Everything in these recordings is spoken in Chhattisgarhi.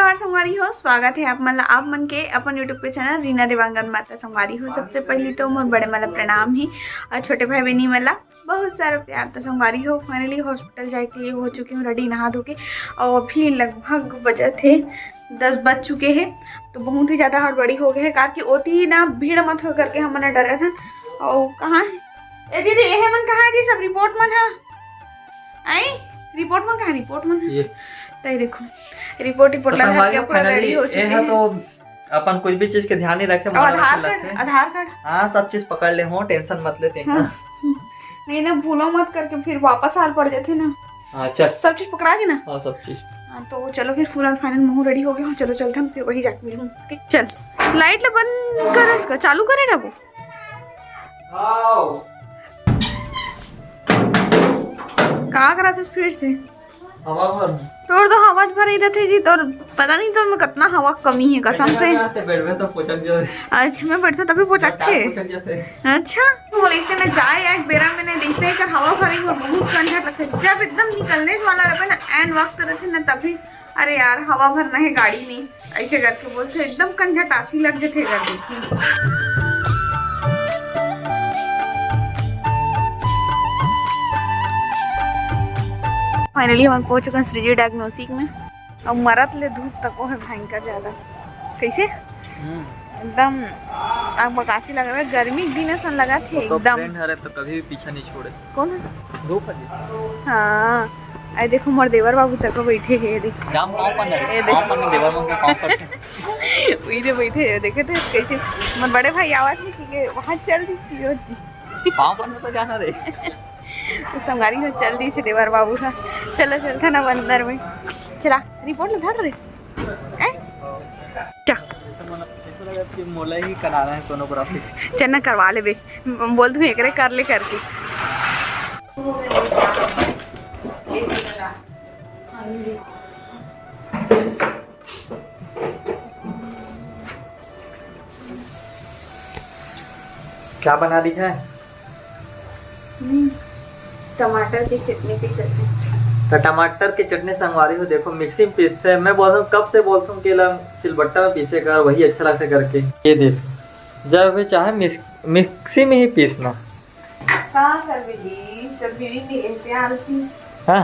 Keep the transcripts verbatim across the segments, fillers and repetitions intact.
नमस्कार संगवारी हो, स्वागत है आप मन ला, आप मन के अपन YouTube के चैनल रीना देवांगन माता। संगवारी हो, सबसे पहली तो मोर बड़े मन ला प्रणाम ही, और छोटे भाई बहनी मन ला बहुत सारा प्यार। तो संगवारी हो, फाइनली हॉस्पिटल जाए के लिए हो चुकी हूँ रेडी, नहा धो के, और अभी लगभग बजत हे दस बज चुके हैं। तो बहुत ही ज़्यादा हड़बड़ी हो गए है, कार कि ओती ना भीड़ मत हो करके हमन डरे थे। और कहाँ है ए दीदी, ये मन कहाँ है जी? सब रिपोर्ट मन है, आई रिपोर्ट मन कहाँ, रिपोर्ट मन है? ये। तई देखो, रिपोर्ट रिपोर्ट तो ला संगवारी के हो, पूरा फाइनली रेडी हो चुके हैं। तो अपन कुछ भी चीज के ध्यान नहीं रखे, और मना आधार रखे कार्ड, लगथे। आधार कार्ड। हाँ, सब चीज पकड़ ले हो, टेंशन मत ले तेंगा। हाँ। नहीं ना, भूलो मत करके फिर वापस आल पड़ जाते ना। हाँ, चल। सब चीज पकड़ा के ना। हाँ, सब चीज। हाँ, तो चलो फिर, फुल एंड फाइनल महू रेडी हो गए हो, चलो चलते हैं, फिर वही जाके मिलूँ। ठीक, चल, लाइट ला बंद कर, इसका चालू करे ना वो। आओ। का करा था फिर से? हवा भर। तोर तो हवा भर ही रहते जी, तोर पता नहीं तो में कितना हवा कमी है कसम से। बेड में तो पोचक जो। अच्छा, मैं बैठता तभी पोचक थे। पोचक जाते। अच्छा, बोले इसने चाय एक बेरा में नहीं देखते, एक हवा भर ही बहुत कंझट लगता है। जब एकदम निकलने वाला रहता है ना, एंड वक्त रहते ना, तभी अरे यार, हवा भरना है गाड़ी में, ऐसे करके बोलते, एकदम कंझटासी लग जाते अगर देखिए। फाइनली हम पहुंच चुके हैं श्रीजी डायग्नोस्टिक में। अब मरत ले धूप तक वो है भयंकर ज्यादा। कैसे? हम्म। एकदम आग बकासी लग रहा है, गर्मी के दिन ऐसा लगा थे वो तो एकदम। फ्रेंड हरे तो कभी भी पीछा नहीं छोड़े। कौन है? धूप है जी। हाँ, अरे देखो, मोर देवर बाबू तक बैठे हैं, देख। जाम पाँव पन्ने, ए, देख। पाँव पन्ने देवर मन के पाँव पन्ने। वही जो बैठे हैं, देखे थे कैसे, मोर बड़े भाई आवाज नहीं की, वहाँ चल रही थी और जी। पाँव पन्ने तो जाना रे। तो संगारी हो, चल दी से देवर बाबू था। चलो, चलता ना अंदर में। चला, रिपोर्ट ला धर रहे। ए? क्या? ऐसा लगा कि मोला ही कराना है सोनोग्राफी। चल ना, करवा ले बे। बोल तू एकरे कर ले करके। क्या बना दी है? हम्म, टमाटर की चटनी पीसत है। तो टमाटर की चटनी संगवारी हो, देखो मिक्सी में पीसते हैं। मैं बोलता हूँ, कब से बोलता हूँ कि ला सिलबट्टा में पीसे कर, वही अच्छा लगता करके। ये देख, जब भी चाहे मिक्स-, मिक्सी में ही पीसना। का करबे जी, सब बीवी भी रहते आलसी। हाँ,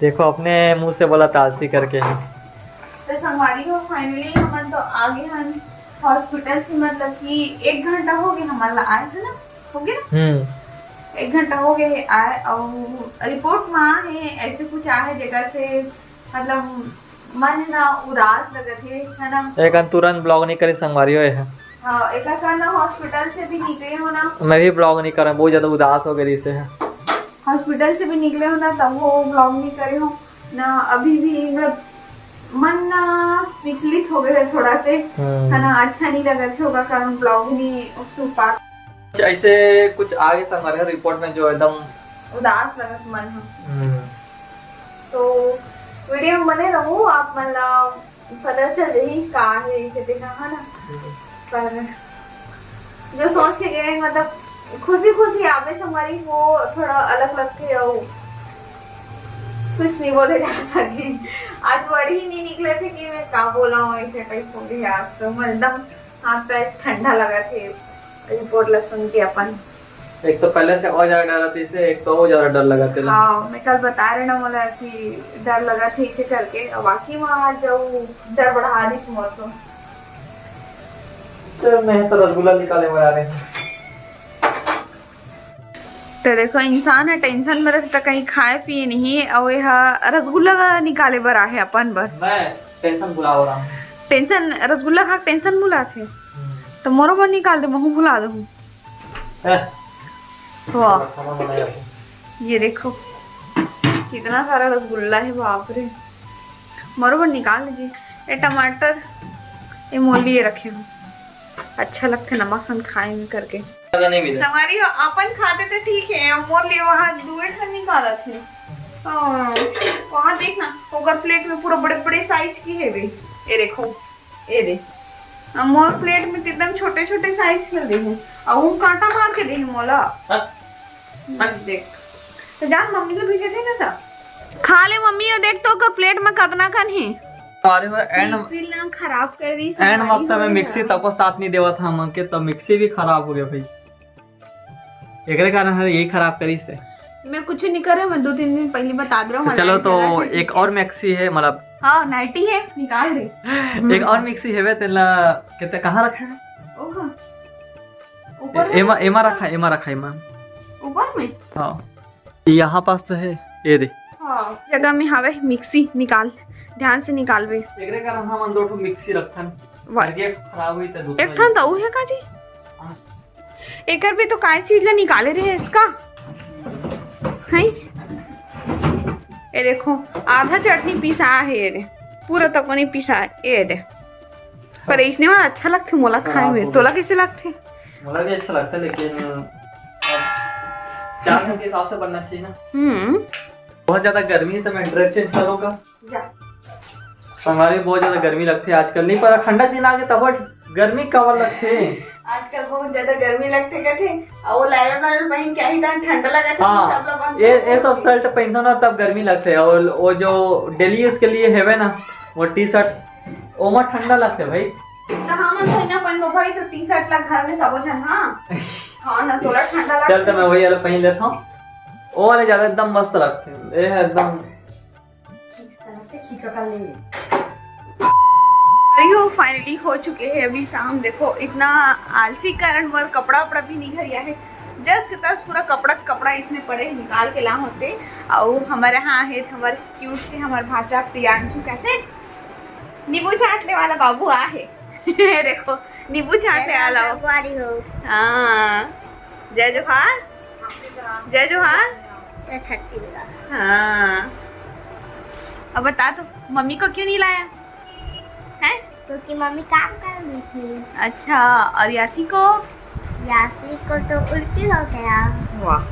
देखो अपने मुंह से बोला तालसी करके। तो संगवारी हो, फाइनली हमन तो आ गए हन हॉस्पिटल से, मतलब कि एक घंटा हो गए हमन ला आए, है ना? हो गए ना? हम्म। एक घंटा हो गए है आए, और रिपोर्ट में आ है, ऐसे कुछ आ है जेकर से मतलब मन ना उदास लगत है, है ना? एक तुरंत ब्लॉग नहीं करे संगवारी हो है। हाँ, एक ना हॉस्पिटल से भी निकले हो ना। मैं भी ब्लॉग नहीं करा, बहुत ज्यादा उदास हो गई से है। हॉस्पिटल से भी निकले हो ना, तब वो ब्लॉग नहीं करे हो ना। अभी भी मतलब मन ना विचलित हो गए है थोड़ा से, हम्म। है ना, अच्छा नहीं लगा थे होगा, कारण ब्लॉग नहीं शुरू पा। कुछ ऐसे कुछ आगे संगवारी रिपोर्ट में जो एकदम उदास लगत मन हो। हम्म। तो वीडियो में बने रहो, आप मन ला पता चल रही का है इसे देखा, है ना? हम्म। पर जो सोच के गए, मतलब खुशी खुशी आवे संगवारी, वो थोड़ा अलग लगते है। कुछ नहीं बोले जा सके। आज वर्ड ही नहीं निकले थे कि मैं का बोला हूँ, ऐसे टाइप हो गया आज तो। मैं एकदम हाथ पैर ठंडा लगा थे रिपोर्ट ला सुन के अपन। एक तो पहले से और ज्यादा डर रहती से, एक तो और ज्यादा डर लगा थे। हाँ, मैं कल बता रहे ना मोला कि डर लगा थे इसे करके, और बाकी वहाँ आज जाऊ डर बढ़ा दी मोर तो। तो मैं तो रसगुल्ला निकाले में आ रहे हैं। तो देखो, इंसान है टेंशन में रहते तो कहीं खाए पिए नहीं, और यह रसगुल्ला निकाले बर आहे अपन बर। मैं टेंशन भुला हो रहा हूँ। टेंशन, रसगुल्ला खा के टेंशन भुला थे। हम्म। तो मोरो बर निकाल दे, महू भुला दे हूँ। ए, वाह। खाना बनाया है। ये देखो, कितना सारा रसगुल्ला है, बाप रे। मोरो बर निकाल दीजिए। ये टमाटर, ये मोर लिए रखे हो, अच्छा लगते नमक संग खाए में करके। ज्यादा नहीं मिला। संगवारी हो, अपन खाते तो ठीक है, मोर लिए वहाँ दुए ठन निकालत है। हाँ, वहाँ देखना, ओकर प्लेट में पूरा बड़े बड़े साइज की है बे। ये देखो, ये दे। अब मोर प्लेट में तो एकदम छोटे छोटे साइज कर दे है, और वो कांटा मार के दे है मोला। हाँ। देख, तो जान मम्मी को भेजे थे ना सा। खा ले मम्मी, और देख तो ओकर प्लेट में कतना कन है। अरे वो एंड, मिक्सी ला खराब कर दी, एंड संगवारी वक्त में हो मिक्सी गया। तको साथ नहीं देवत हमन के, तो मिक्सी भी खराब हो गया भाई। एकरे कारण हर यही खराब करिस हे। मैं कुछ नहीं करे, मैं दो तीन दिन पहले बता दे रहा हूँ, तो चलो, हमारे तो जगह से एक और मिक्सी है, मतलब हाँ, नाइटी है, निकाल दे। एक और मिक्सी है, तेला कितने कहाँ रखा है? ओह, ऊपर ए-, में एमा, रखा एमा है? रखा, एमा रखा, एमा। ऊपर में? हाँ, यहाँ पास तो है, ये दे। हाँ, जगह में हवे मिक्सी, निकाल, ध्यान से निकालबे। एकरे कारण हमन दो ठो मिक्सी रखथन। वाह। ताकि एक खराब हुई तो दूसरा एक ठन तो use। उहे का जी? हाँ। एकर भी तो काय चीज ला निकाले रहे इसका, हैं? ये देखो, आधा चटनी पिसा है, ये दे, पूरा तको नहीं पिसा है, ये दे। पर इसने में अच्छा लगथे मोला खाए में। तोला कैसे लगथे? मोला भी अच्छा लगता है, लेकिन अब चार जन के हिसाब से बनना चाहिए ना। हम्म। बहुत ज्यादा गर्मी है, तो मैं ड्रेस चेंज करूंगा। जा। संगवारी, बहुत ज्यादा गर्मी लगथे आजकल, नहीं पर ठंडा दिन आगे तब गर्मी काबर लगथे। आजकल बहुत ज्यादा गर्मी लगथे कथे, और वो लायलॉन वायलॉन पहन के आई त ठंडा लगथे, हाँ, सब लोग ये, ये सब शर्ट पहनथो ना तब गर्मी लगथे, और वो जो डेली यूज के लिए हेवे ना वो टी शर्ट, ओमा ठंडा लगथे भाई। तो हमन तो ना पहनबो भाई, तो टी शर्ट ला घर में सबो झन, हाँ। हाँ ना, तोला ठंडा लगथे। चल तो मैं वही वाला पहन लेता हूँ, वो वाले ज्यादा एकदम मस्त लगथे, ये है एकदम। अरे हो, finally हो चुके हैं अभी शाम। देखो, इतना आलसी कारण मोर कपड़ा उपड़ा भी नहीं घरिया है। जस के तस पूरा कपड़ा कपड़ा इसने पड़े, निकाल के ला होते। और हमारे यहाँ है हमारे क्यूट से हमारे भांचा प्रियांशु, कैसे नींबू चाटने वाला बाबू आ है। देखो, नींबू चाटने वाला हो। संगवारी हो। हाँ, जय जोहार। जय जोहार। जय छत्तीसगढ़। हाँ, अब बता तो, मम्मी को क्यों नहीं लाया है? क्योंकि मम्मी काम कर रही थी। अच्छा, और यासी को? यासी को तो उल्टी हो गया। वाह।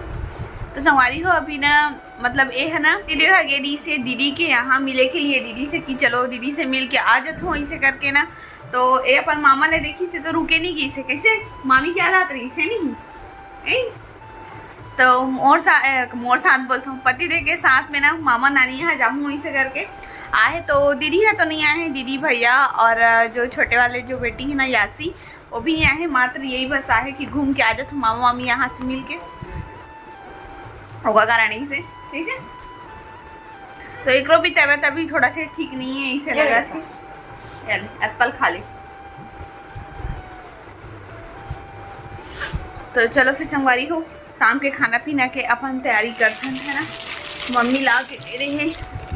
तो संगवारी हो, अभी ना, मतलब, ये है ना, ये देखा गे दी से दीदी के यहाँ मिले के लिए, दीदी से कि चलो दीदी से मिल के आ जात हो, इसे करके ना। तो ये अपन मामा ले देखी से तो रुके नहीं गई से, कैसे मामी क्या रात रही से नहीं, नहीं? तो मोर सा-, ए, मोर साथ बोलता हूँ, पति देव के साथ में ना मामा नानी यहाँ जाऊँ इसे करके आए। तो दीदी है तो नहीं आए हैं, दीदी भैया और, अ, जो छोटे वाले जो बेटी है ना यासी, वो भी नहीं आए हैं। मात्र यही बस आए हैं कि घूम के आ जात हो मामा मामी यहाँ से मिल के। होगा कारण इसे, ठीक है। तो एकरो भी तबीयत अभी थोड़ा से ठीक नहीं है, इसे ये लगा देखो। थी। चल, एप्पल खा ले। तो चलो फिर संगवारी हो, शाम के खाना पीना के अपन तैयारी करथन, है ना। मम्मी ला के दे रहे हैं,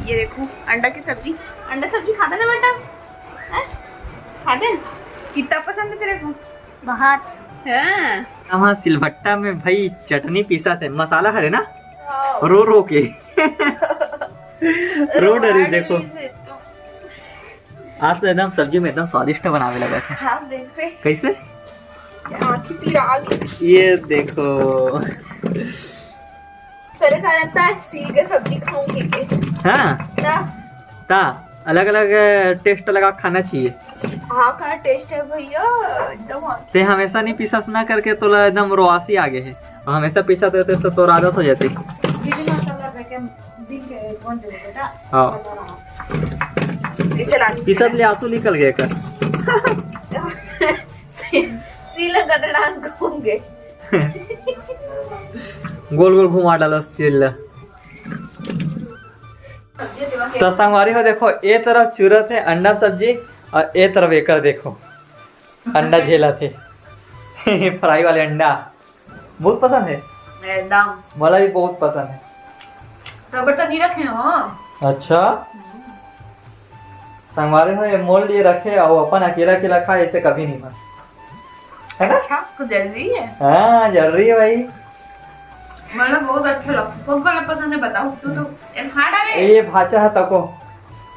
ये देखो अंडा की सब्जी। अंडा सब्जी खाता ना बेटा, हैं? खाते हैं? कितना पसंद है तेरे को? बहुत। हाँ। यहाँ सिलबट्टा में भाई चटनी पीसा थे, मसाला हरे ना, हाँ। रो रो के। रो डरी देखो। आज तो एकदम सब्जी में एकदम स्वादिष्ट बनावे लगा था। खा देख पे। कैसे? आँखी पीरा आ गई। ये देखो। तेरे कारण ता सील के सब्जी खाऊंगी के। हाँ। ना। ता अलग अलग टेस्ट लगा खाना चाहिए। हाँ, का टेस्ट है भैया, एकदम। ते हमेशा नहीं पीसस ना करके तोला एकदम रोआसी आ गए है, और हमेशा पीसत रहते तो तोर आदत हो जाती। दीदी मसाला लेके दिन के कौन दे बेटा? हाँ। इसे ला। पीसत ले आंसू निकल गए कर। सील गदड़ान घूम गए। गोल गोल घुमा डालो सील ला। तो संगवारी हो देखो, ए तरफ चुरत है अंडा सब्जी और ए तरफ एकर देखो अंडा झेलत है। फ्राई वाले अंडा बहुत पसंद है। एकदम। मला भी बहुत पसंद है। तो बेटा नहीं रखे हो। अच्छा। संगवारी हो ये मोल लिए रखे और अपन अकेला अकेला खाए, ऐसे कभी नहीं बन, है ना? अच्छा, तो जरूरी है। हाँ, जरूरी है भाई। मतलब बहुत अच्छा लगता है। कौन कौन पसंद है बताओ। तू तो एक हार्ड आ रहे। ये भाचा है तको।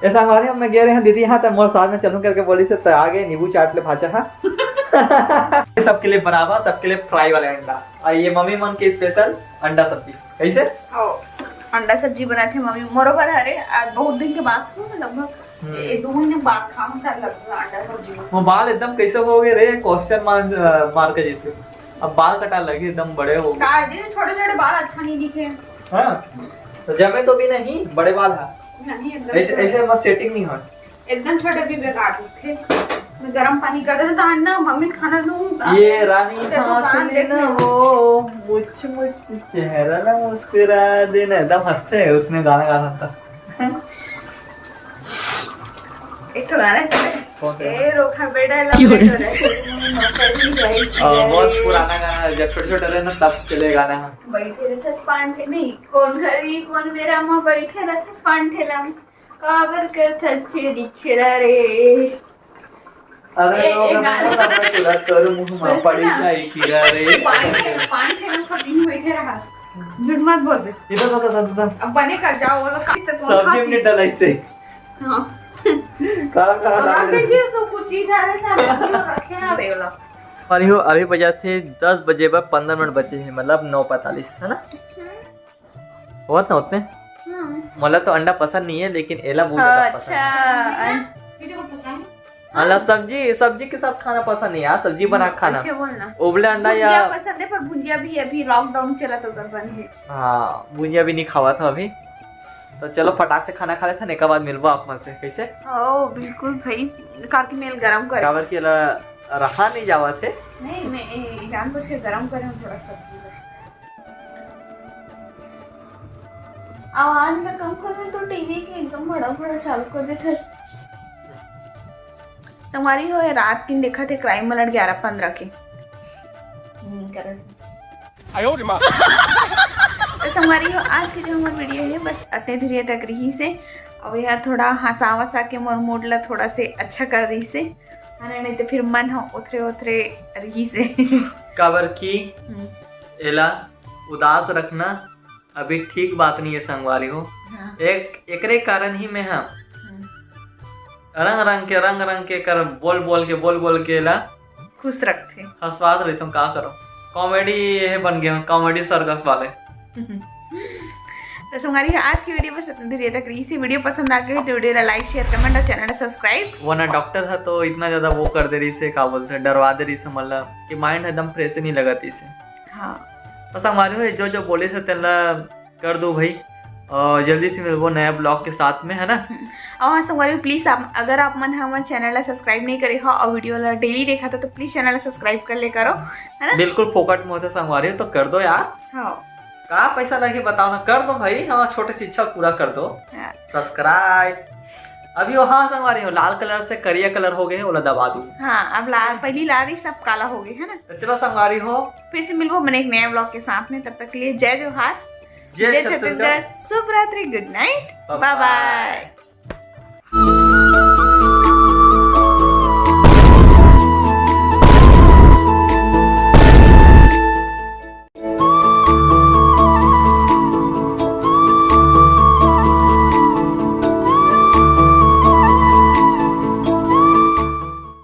ऐसा हमारे हम में गए रहे हैं दीदी यहाँ तक, मोर साथ में चलूं करके बोली से तो आ गए नींबू चाट ले भाचा है। सबके लिए बराबर, सबके लिए फ्राई वाला अंडा। और ये मम्मी मन के स्पेशल अंडा सब्जी। कैसे? ओ, अंडा सब्जी बनाथे मम्मी। मोरो घर हरे, आज बहुत दिन के बाद, लगभग हम्म। एक दो महीने बाद खाऊं, शायद लगभग अंडा सब्जी। वो बाल एकदम कैसे हो गए रे, क्वेश्चन मार्क, मार्क जैसे। अब बाल कटा लगे, एकदम बड़े हो गए। का जी, छोटे छोटे बाल अच्छा नहीं दिखे। हाँ, तो जमे तो भी नहीं, बड़े बाल है। नहीं, एकदम ऐसे, से। ऐसे मत सेटिंग नहीं हो। एकदम छोटे भी बेकार होथे। मैं गरम पानी कर देता तो आज ना मम्मी खाना दूँ। ये रानी तो दुकान हंस देख लेना लेना। वो, मुछ मुछ चेहरा ना मुस्कुरा देना, एकदम हंसते हैं उसने गाना गाना था। एक तो गाना है। कौन सा? ए रोखा बेटा लंबे तो रहे, तेरी मम्मी नौकर नहीं जाएगी। अ, बहुत पुराना गाना है, जब छोटे छोटे रहे ना तब चले गाना है। बैठे रहथस पान ठेला, नहीं, कोन घर ही कोन बेरा में बैठे रहथस पान ठेला में, काबर करथस छेरी छेरा रे। अरे ए, लोग ए, ना गाना। अपना चुरा कर मुंह में सुन पड़ी ना। जाए कीड़ा रे। पान ठेला, पान ठेला में कभी नहीं बैठे रहा। झूठ मत बोल दे। इधर बता, बता, बता। अब बने का जाओ, वो लोग किस तक सब्जी में नहीं डाला इसे। हाँ। कहाँ, कहाँ अब डाल आप दे? देखिए, उसको कुछ चीज आ रहा है, साथ में रखे हैं, अरे वाला। अरे हो, अभी बजा थे दस बजे बर पंद्रह मिनट बचे हैं, मतलब नौ पैंतालीस, है ना? होत ना होते। हाँ। मोला तो अंडा पसंद नहीं है, लेकिन एला बहुत ज्यादा पसंद अच्छा, है। अन- मतलब सब्जी, सब्जी के साथ खाना पसंद नहीं है, सब्जी बना के खाना। ऐसे बोलना। उबले अंडा या भुजिया पसंद है, पर भुजिया भी अभी लॉकडाउन चला तो उधर बंद है। हाँ, भुजिया भी नहीं खावा था अभी। तो चलो फटाक से खाना खा लेते हैं, एकर बाद मिलबो आप मन से। कैसे? ओ बिल्कुल भाई, काकी मेल गरम करे। काबर कि एला रखा नहीं जावत है। नहीं, मैं ए, जान बुझ के गरम करे हूँ थोड़ा सब्जी का। आवाज में कम कर दे तो टीवी के एकदम बड़ा बड़ा चालू कर देते। तुम्हारी हो ये रात की देखा थे क्राइम अलर्ट ग्यारह पंद्रह के। हम्म, कर। तो संगवारी हो, आज के जो हमारी वीडियो है बस अतने धुरिया तक रही से। अब यह थोड़ा हंसा वसा के मोर मूड ला थोड़ा से अच्छा कर रही से, है ना? नहीं तो फिर मन हो उथरे उथरे रही से। काबर कि हम्म, एला उदास रखना अभी ठीक बात नहीं है संगवारी हो। हाँ, एक एकरे कारण ही मैं हा हम्म। रंग रंग के रंग रंग के कर बोल बोल के बोल बोल के एला खुश रखते। हंसवात रहता हूँ, का करो। कॉमेडी ये बन गए हैं, कॉमेडी सर्कस वाले। तो संगवारी हो, आज की वीडियो बस अतने धुरिया तक रही से। वीडियो पसंद आ गई तो वीडियो ला लाइक शेयर कमेंट और चैनल सब्सक्राइब। वो ना डॉक्टर था तो इतना ज्यादा वो कर दे रही से, का बोलते हैं, डरवा दे रही से, मतलब कि माइंड एकदम फ्रेश नहीं लगत इसे। हाँ। तो संगवारी हो, जो जो बोले से तेला कर दो भाई, और जल्दी से मिलबो नया ब्लॉग के साथ में, है ना? और संगवारी प्लीज आप, अगर आप मन हमारे चैनल ला सब्सक्राइब नहीं करे हो और वीडियो ला डेली देखा तो, तो प्लीज चैनल ला सब्सक्राइब कर ले करो, है ना? बिल्कुल फोकट में होते संगवारी हो, तो कर दो यार। हाँ। का पैसा लगे बताओ ना, कर दो भाई, हमारा छोटे से इच्छा पूरा कर दो। हाँ। सब्सक्राइब। अभी वो, हाँ संगवारी हो, लाल कलर से करिया कलर हो गए, ओला दबा दो। हाँ, अब ला, पहली लारी सब काला हो गए, है ना? तो चलो संगवारी हो, फिर से मिलबो मैंने एक नया ब्लॉग के साथ में, तब तक के लिए जय जोहार, जय जय छत्तीसगढ़। छत्तीसगढ़, शुभ रात्रि, गुड नाइट, Bye बाय bye। बाय।